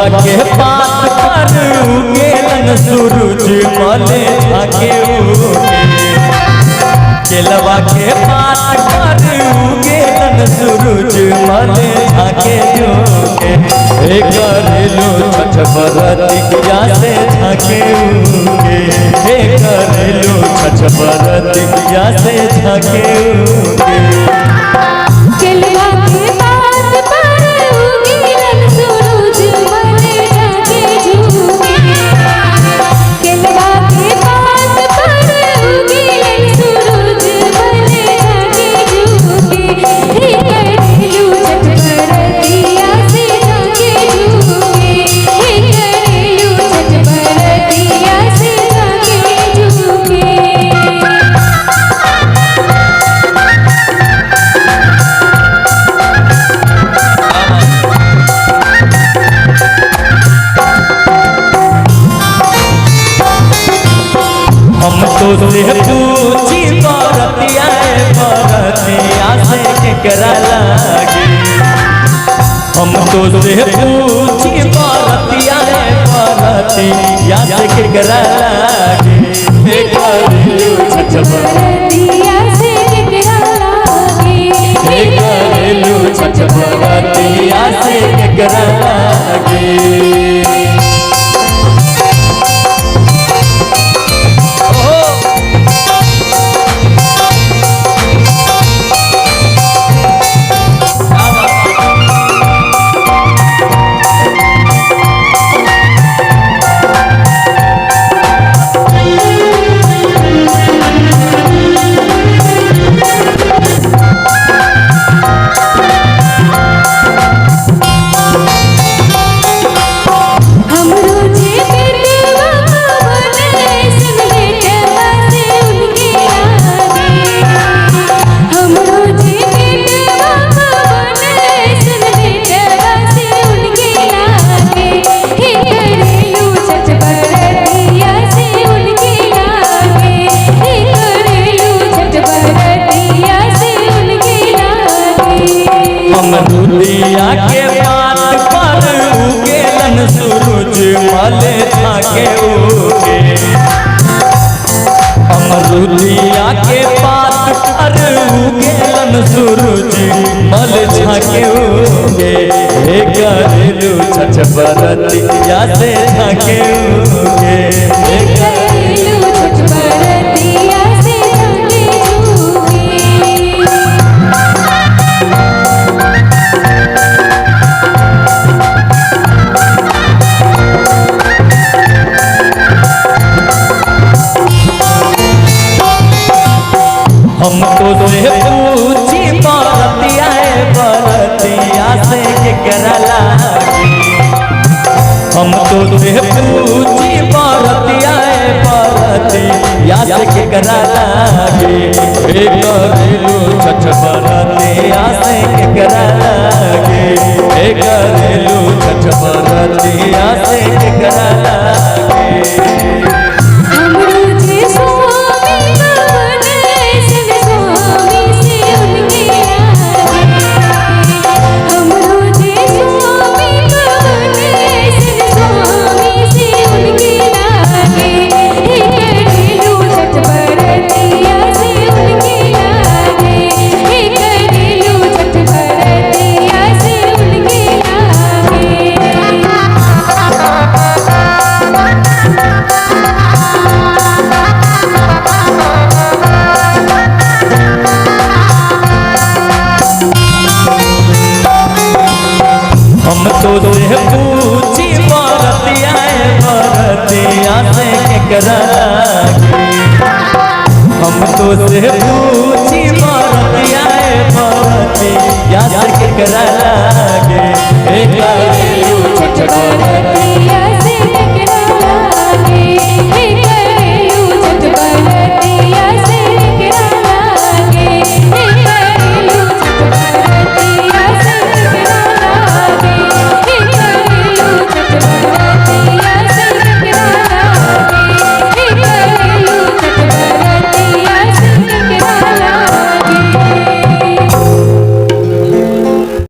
केलवा के पात पर उगेलन सूरज मले झाके उगे। केलवा के पात पर उगेलन सूरज मले झाके झुके। हे करेलू छठ बरतिया से झाके उगे। हे करेलू छठ बरतिया से झाके उगे। केलवा के पात पर उगेलन सूरज मले झाके झुके। केलवा के पात पर उगेलन सूरज मले झाके झुके। हे करेलू छठ बरतिया से झाके झुके। हे करेलू छठ बरतिया से झाके झुके। हम तो से पूछी बरतिया बरतिया से केकरा लागे। हम तो से पूछी बरतिया बरतिया से केकरा लागे। हे करेलू छठ बरतिया से केकरा लागे। हे करेलू छठ बरतिया से केकरा लागे। अमरुदिया के पात पर उगेलन सूरज मले झाके उगे। अमरुदिया के पात पर उगेलन सूरज मले झाके उगे। हे करेलू छठ बरतिया से झाके उगे। हे करेलू छठ बरतिया से झाके झुके। हम तो से पूछी बरतिया बरतिया से केकरा लागे। हम तो से पूछी बरतिया बरतिया से केकरा लागे। हे करेलू छठ बरतिया से केकरा लागे। हे करेलू छठ बरतिया से केकरा लागे। हम तो से पूछी बरतिया बरतिया से केकरा लागे। हम तो से पूछी बरतिया बरतिया से केकरा लागे। हे करेलू छठ